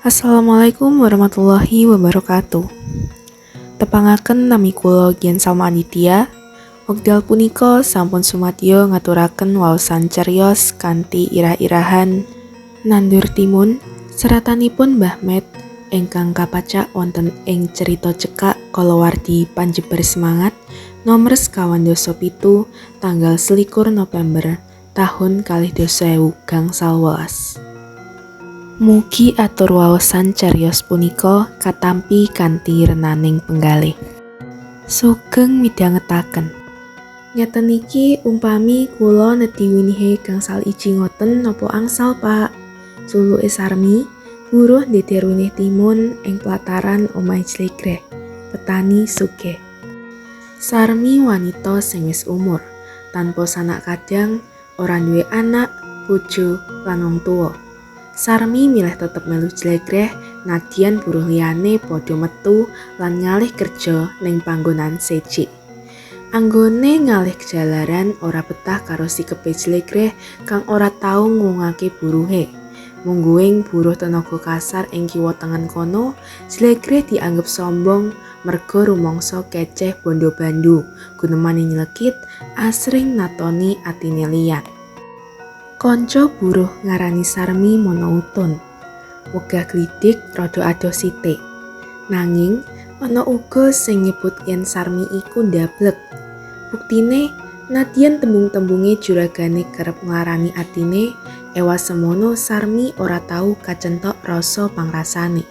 Assalamualaikum warahmatullahi wabarakatuh. Tepangaken nami kula Gian Salma Aditya. Wekdal punika sampun sumadyo ngaturaken waosan cariyos kanthi irah-irahan Nandur Timun seratanipun Mbah Met ingkang kapacak wonten ing cerita cekak kalawarti Panjebar Semangat nomer 77 tanggal 21 November tahun 2011. Mugi atur waosan cariyos punika katampi kanthi renaning penggalih. Sugeng midhangetaken. Ngeten iki umpami kula nedhi winihe gangsal iji ngoten napa angsal, Pak? Culuke Sarmi, buruh ndeder winih timun ing plataran omahe Jlegreh, petani sugih. Sarmi wanita sing wis umur, tanpa sanak kadang, ora duwe anak, bojo, lan wong tuwa. Sarmi milih tetep melu Jlegreh nadyan buruh liyane padha metu lan ngalih kerja ning panggonan seje. Anggone ngalih jalaran ora betah karo sikepe Jlegreh kang ora tau nguwungake buruhe. Mungguing buruh tenaga kasar ing kiwa tengen kono, Jlegreh dianggep sombong merga rumangsa keceh bondo bandu, gunemane nylekit, asring natoni atine liyan. Kanca buruh ngarani Sarmi monoutun. Wegah glidik rada adoh sithik. Nanging ana uga sing nyebut yen Sarmi iku ndablek. Buktine nadyan tembung-tembunge juragane kerep nglarani atine, ewa semono Sarmi ora tau kacenthok rasa pangrasane.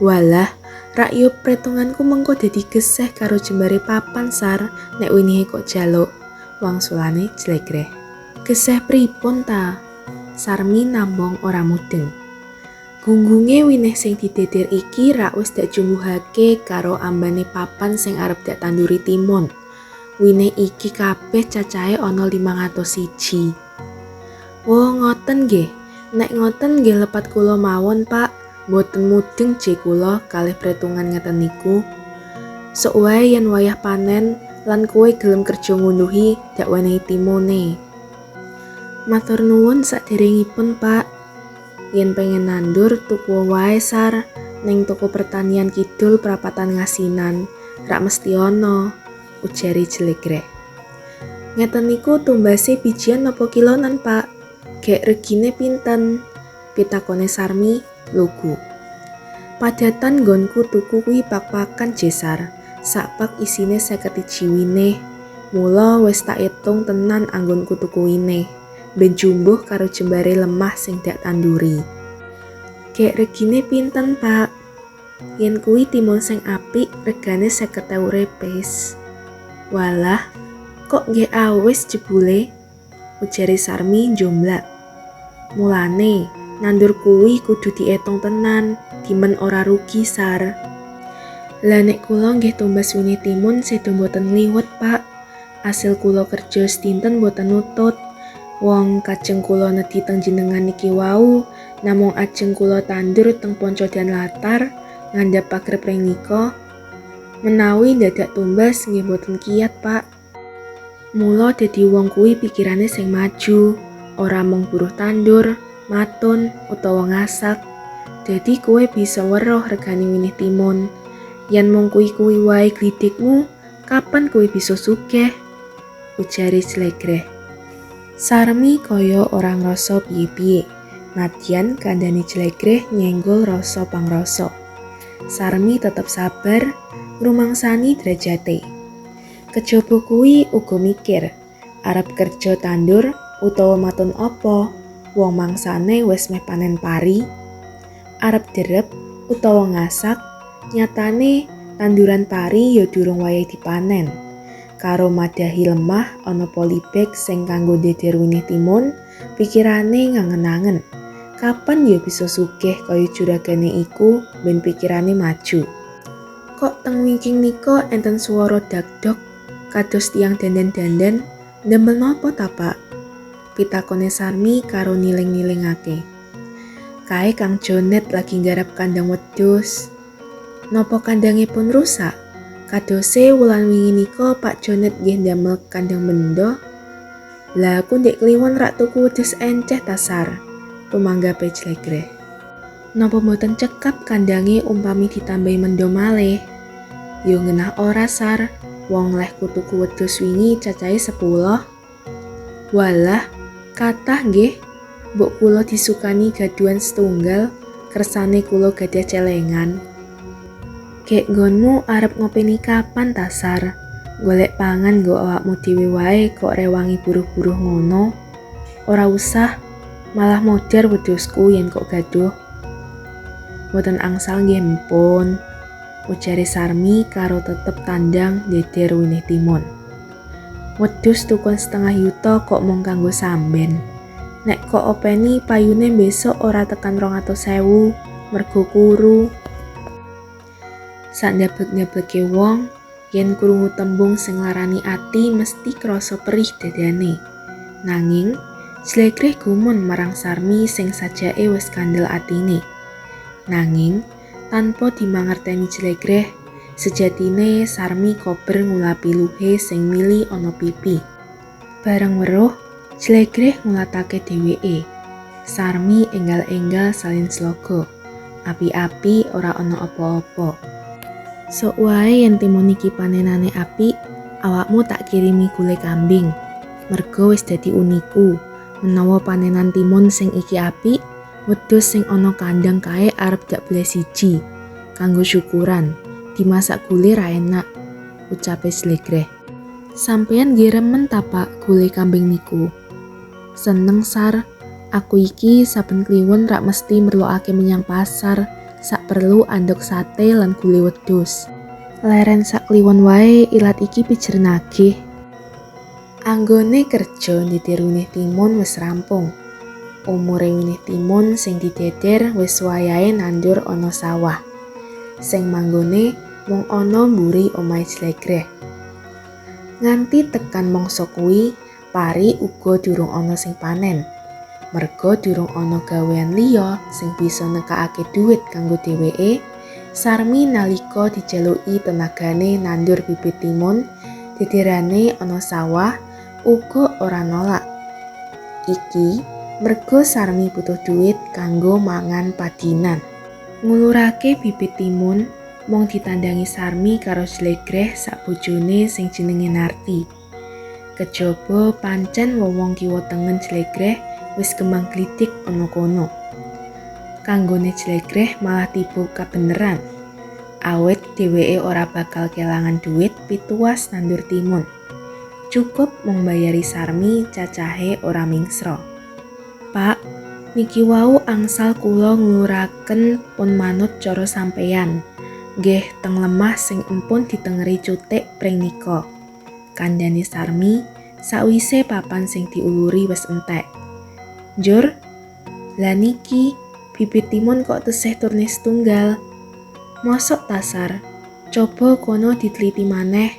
Walah, rak yo pretunganku mengko dadi geseh karo jembare papan, Sar, nek winihe kok jaluk, wangsulane Jlegreh. Geseh pripun ta? Sarmi nambong ora mudeng. Gunggunge winih sing dideder iki rak wis dak jumbuhake karo ambane papan sing arep dak tanduri timun. Winih iki kabeh cacahe ana 501. Oh, ngoten nggih. Nek ngoten nggih lepat kula mawon, Pak. Mboten mudeng je kula kalih pretungan ngeten niku. Sok wae yen wayah panen lan kowe gelem kerja ngunduhi, dak wenehi timune. Matur nuwun saderengipun, Pak. Yen pengen nandur tuku wae, Sar, ning toko pertanian kidul prapatan Ngasinan, rak mesti ana, ujare Jlegreh. Ngeten niku tumbase bijian napa kilonan, Pak? Gek regine pinten? Pitakone Sarmi lugu. Padatan nggonku tuku kuwi pak-pakan je, Sar. Sak pak isine 51 winih. Mula wis tak etung tenan anggonku tuku winih. Ben jumbuh karo jembare lemah sing dak tanduri. Gek regine pinten, Pak? Yen kuwi timun sing apik regane 50.000 repes. Walah, kok nggih awis jebule? Ujare Sarmi njomblak. Mulane nandur kuwi kudu dietung tenan, dimen ora rugi, Sar. Lah nek kula nggih tumbas winih timun sedo mboten ngliwet, Pak. Asil kula kerja sedinten mboten nutut. Wong kajeng kula nedhi teng jenengan niki wau, namung ajeng kula tandur teng poncodan latar ngandhap pager pring nika. Menawi ndadak tumbas nggih mboten kiyat, Pak. Mula dadi wong kuwi pikirane sing maju, ora mung buruh tandur, matun, utawa ngasak. Dadi kowe bisa weruh regane winih timun. Yen mung kuwi-kuwi wae glidikmu, kapan kowe bisa sugih? Ujare Jlegreh. Sarmi kaya ora ngrasa piye-piye, nadyan kandhane Jlegreh nyenggol rasa pangrasa. Sarmi tetep sabar, ngrumangsani drajate. Kejaba kuwi uga mikir, arep kerja tandur utawa matun apa, wong mangsane wis meh panen pari. Arep derep utawa ngasak, nyatane tanduran pari ya durung wayahe dipanen. Karo madahi lemah ana polybag sing kanggo ndeder winih timun, pikirane ngangen-angen. Kapan ya bisa sugih kaya juragane iku ben pikirane maju. Kok teng wingking nika enten swara dakdok kados tiyang dandan-dandan, ndamel napa ta, Pak? Pitakone Sarmi karo niling-nilingake. Kae Kang Jonet lagi nggarap kandang wedhus. Napa kandange pun rusak? Kadose wulan wingi nika Pak Jonet nggih ndamel kandang benda. Lah aku ndek kliwon rak tuku wedhus enceh ta, Sar, tumanggape Jlegreh. Napa mboten cekap kandange umpami ditambahi mendha malih? Yo ngenah ora, Sar, wong lehku tuku wedhus wingi cacahe 10. Walah, kathah nggih. Mbok kula disukani gaduhan setunggal, kersane kula gadah celengan. Gek nggonmu arep ngopeni kapan ta, Sar? Golek pangan nggo awakmu dhewe wae kok rewangi buruh-buruh ngono. Ora usah, malah modar wedhusku yen kok gaduh. Mboten angsal nggih empun, ujare Sarmi karo tetep tandang ndeder winih timun. Wedhus tukon setengah yuta kok mung kanggo samben. Nek kok openi payune besok ora tekan 200.000, mergo kuru. Sak ndablek-ndableke wong, yen krungu tembung sing nglarani ati mesti krasa perih dadane. Nanging, Jlegreh gumun marang Sarmi sing sajake wis kandel atine. Nanging, tanpa dimangerteni Jlegreh, sejatine Sarmi kober ngulapi luhe sing mili ana pipi. Bareng weruh, Jlegreh ngulatake dheweke. Sarmi enggal-enggal salin sloga. Api-api ora ana apa-apa. Sok wae yen timun iki panenane apik, awakmu tak kirimi gule kambing. Mergo wis dadi uniku. Menawa panenan timun sing iki apik, wedhus sing ana kandang kae arep dak bleh siji. Kanggo syukuran, dimasak gule ra enak, ucape Jlegreh. Sampeyan nggih remen ta, Pak, gule kambing niku? Seneng, Sar. Aku iki saben kliwon rak mesti merlokake menyang pasar. Sak perlu andhog sate lan gule wedhus. Leren sak kliwon wae ilat iki pijer nagih. Anggone kerja ndeder winih timun wis rampung. Umure winih timun sing dideder wis wayahe nandur ana sawah. Sing manggone mung ana mburi omahe Jlegreh. Nganti tekan mangsa kuwi, pari uga durung ana sing panen. Merga durung ana gawean liya sing bisa nekakake dhuwit kanggo dheweke, Sarmi nalika dijaluki tenagane nandur bibit timun, dederane ana sawah uga ora nolak. Iki merga Sarmi butuh dhuwit kanggo mangan padinan. Ngulurake bibit timun mung ditandangi Sarmi karo Jlegreh sak bojone sing jenenge Narti. Kejaba pancen wong-wong kiwa tengen Jlegreh wis kembang glidik ana kono. Kanggone Jlegreh malah tiba kabeneran. Awit dheweke ora bakal kelangan dhuwit pituwas nandur timun. Cukup mung mbayari Sarmi cacahe ora mingsra. Pak, niki wau angsal kula ngluraken pun manut cara sampeyan. Nggih teng lemah sing empun ditengeri cutik pring nika. Kandhane Sarmi sawise papan sing diuluri wis entek. Njur, lah niki bibit timun kok tesih turne setunggal. Mosok tasar, coba kono diteliti maneh,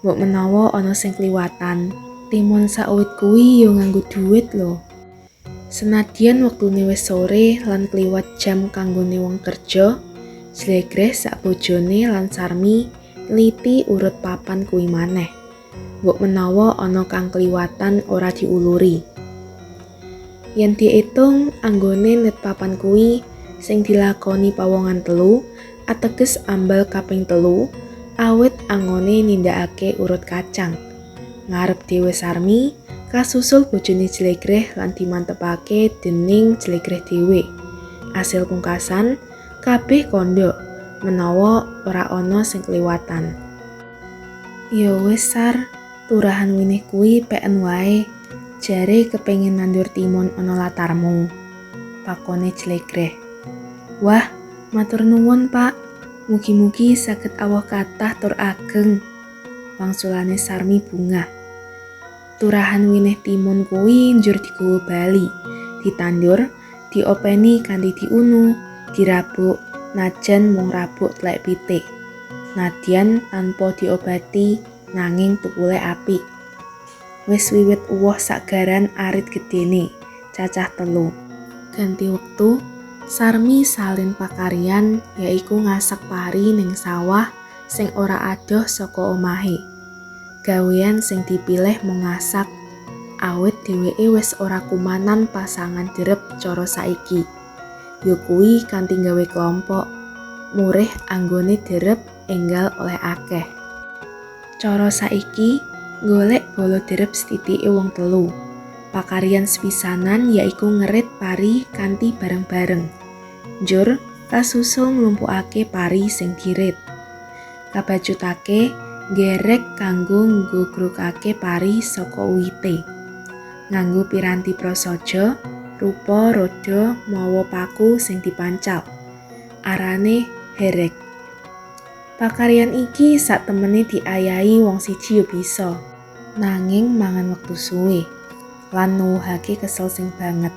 mbok menawa ana sing kliwatan. Timun sak wit kuwi yo nganggo dhuwit lho. Senadyan wektune wis sore lan kliwat jam kanggone wong kerja, Jlegreh sak bojone lan Sarmi nliti urut papan kuwi maneh. Mbok menawa ana kang kliwatan ora diuluri. Yen diitung anggone net papan kuwi sing dilakoni pawongan telu, ateges ambal kaping 3, awit angone nindakake urut kacang. Ngarep dhewe Sarmi, kasusul bojone Jlegreh lan dimantepake dening Jlegreh dhewe. Asil pungkasan, kabeh kandha menawa ora ana sing kliwatan. Ya wis, Sar, turahan winih kuwi peken wae. Jare kepengin nandur timun ana latarmu. Pakone Jlegreh. Wah, matur nuwun, Pak. Mugi-mugi saged awuh kathah tur ageng. Wangsulane Sarmi bungah. Turahan winih timun kuwi njur digawa bali, ditandur, diopeni kanthi diunu, dirabuk, najan mung rabuk tlek pitik. Nadyan tanpa diobati nanging tukule apik. Wis wiwit uwoh sagaran arit gedene, cacah 3. Ganti wektu, Sarmi salin pakaryan yaiku ngasak pari ning sawah sing ora adoh saka omahe. Gawean sing dipilih mung ngasak, awit dheweke wis ora kumanan pasangan derep cara saiki. Ya kuwi kanthi gawe klompok, murih anggone derep enggal oleh akeh. Cara saiki golek bala derep sethithike wong telu. Pakaryan sepisanan yaiku ngerit pari kanthi bareng-bareng. Njur kasusul nglumpukake pari sing dirit. Kabacutake nggerek kanggo nggrugake pari saka uwite. Nganggo piranti prasaja rupa roda mawa paku sing dipancal. Arane herek. Pakaryan iki sak temene diayahi wong siji ya bisa, nanging mangan wektu suwe lan nuwuhake kesel sing banget.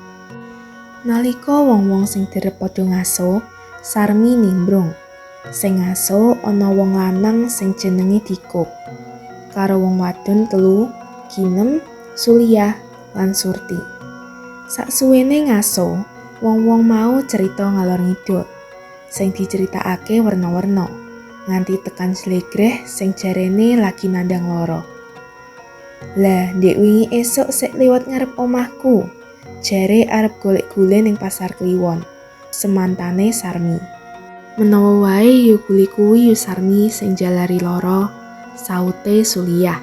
Nalika wong-wong sing derep padha ngaso, Sarmi nimbrung. Sing ngaso ana wong lanang sing jenenge Diko, karo wong wadon telu, Ginem, Suliah, lan Surti. Saksuwene ngaso, wong-wong mau cerita ngalor ngidul. Sing diceritakake werna-werna, nganti tekan Jlegreh sing jarene lagi nandhang lara. Lah, ndek wingi esuk sek liwat ngarep omahku, jare arep golek gule ning Pasar Kliwon. Semantane Sarmi. Menawa wae ya gule kuwi yu Sarmi sing njalari lara, saute Suliah.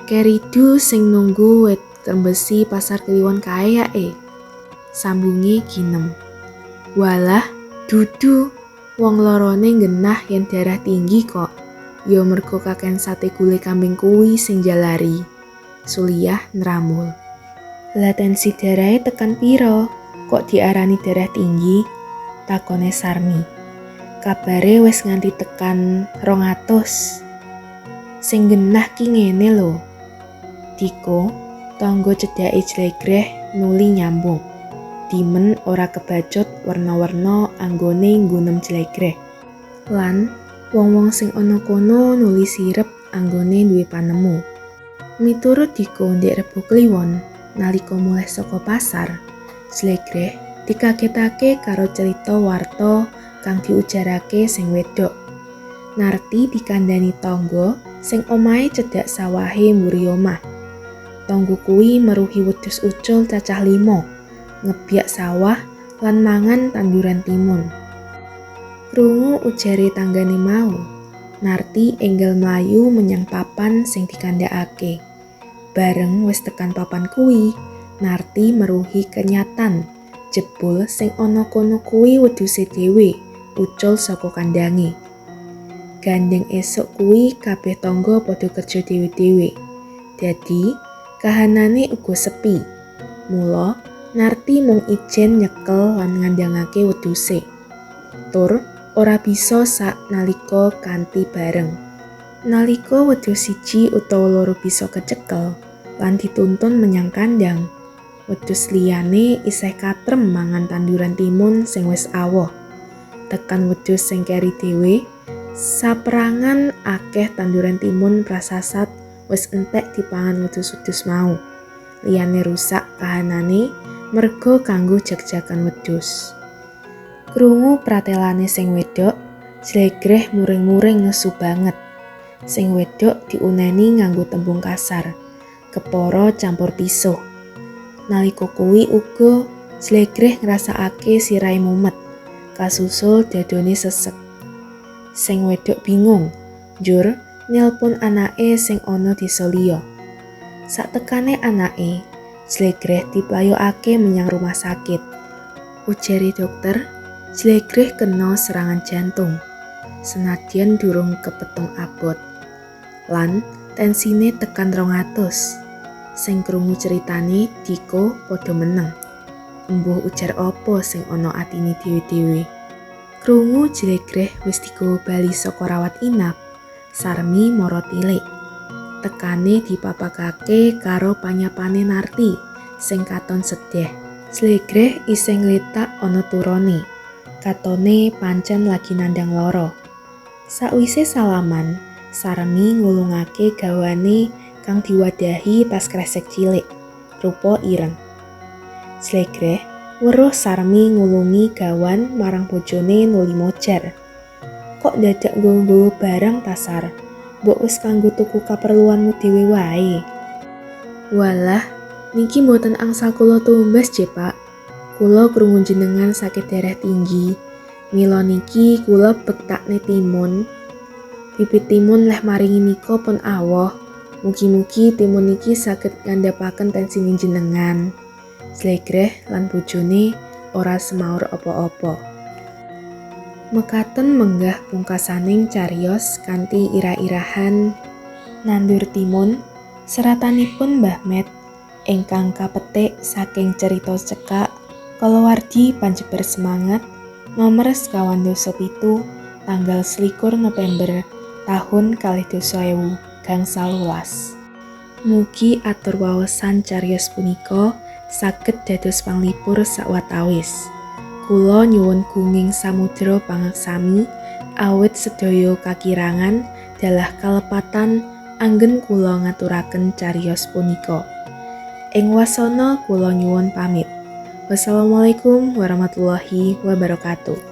Keridu sing nunggu wit trembesi Pasar Kliwon kae ya e. Sambunge Ginem. Walah, dudu, wong lorone nggenah yen darah tinggi kok. Ya mergo kakehan sate gule kambing kuwi sing njalari. Suliah nramul. Lah tensi darahe tekan piro? Kok diarani darah tinggi? Takone Sarmi. Kabare wis nganti tekan 200. Sing genah ki ngene lho. Diko, tangga cedhake Jlegreh nuli nyambung. Dimen ora kebacut werna-werna anggone nggunem Jlegreh. Lan wong-wong sing ana kono nuli sirep anggone duwe panemu. Miturut Diko ndek Rebo Kliwon, nalika mulih saka pasar, Jlegreh dikagetake karo cerita warta kang diujarake sing wedok. Narti dikandhani tangga sing omahe cedhak sawahe mburi omah. Tangga kuwi meruhi wedhus ucul cacah 5, ngebyak sawah lan mangan tanduran timun. Krungu ujare tanggane mau, Narti enggal mlayu menyang papan sing dikandhakake. Bareng wis tekan papan kuwi, Narti meruhi kenyatan jebul sing ana kono kuwi wedhuse dhewe ucul saka kandange. Gandeng esuk kuwi kabeh tangga padha kerja dhewe-dhewe. Dadi kahanane uga sepi. Mula Narti mung ijen nyekel lan ngandhangake wedhuse. Tur ora bisa sak nalika kanthi bareng. Nalika wedhus siji utawa loro bisa kecekel lan dituntun menyang kandang, wedhus liyane isih katrem mangan tanduran timun sing wis awoh. Tekan wedhus sing keri dhewe, saperangan akeh tanduran timun prasasat wis entek dipangan wedhus-wedhus mau. Liyane rusak kahanane merga kanggo jag-jagan wedhus. Krungu pratelane sing wedok, Jlegreh muring-muring nesu banget. Sing wedok diuneni nganggo tembung kasar, kepara campur pisuh. Nalika kuwi uga Jlegreh ngrasakake sirahe mumet, kasusul dadane sesek. Sing wedok bingung, njur nelpon anake sing ana desa liya. Saktekane anake, Jlegreh diplayokake menyang rumah sakit. Ujare dokter, Jlegreh kena serangan jantung, senadyan durung kepetung abot. Lan tensine tekan 200. Sing krungu ceritane Diko padha meneng. Embuh ujar apa sing ana atine dhewe-dhewe. Krungu Jlegreh wis digawa bali saka rawat inap, Sarmi mara tilik. Tekane dipapakake karo panyapane Narti sing katon sedih. Jlegreh isih ngletak ana turone. Katone pancen lagi nandhang lara. Sakwise salaman, Sarmi ngulungake gawane kang diwadahi tas kresek cilik, rupa ireng. Jlegreh weruh Sarmi ngulungi gawan marang bojone nuli mojar. Kok dadak nggawa-nggawa barang tasar? Mbok wis kanggo tuku kaperluanmu dhewe wae. Walah, niki mboten angsal kula tumbas, je Pak. Kula krungu jenengan sakit darah tinggi. Mila niki kula bektakne timun. Bibit timun leh maringi nika pun awoh. Mugi-mugi timun niki saged ngandhapaken tensine jenengan. Slegreh lan bojone ora semaur apa-apa. Mekaten menggah pungkasaning cariyos kanthi irah-irahan nandur timun seratanipun Mbah Met ingkang kapetik saking cerita cekak kalawardi Panjebar Semangat nomor 97 tanggal 21 November tahun 2012. Mugi atur waosan cariyos punika saged dados panglipur sawatawis. Kula nyuwun gunging samudra pangaksami awit sedaya kakirangan dalah kalepatan anggen kula ngaturaken cariyos punika. Ing wasana kula nyuwun pamit. Wassalamualaikum warahmatullahi wabarakatuh.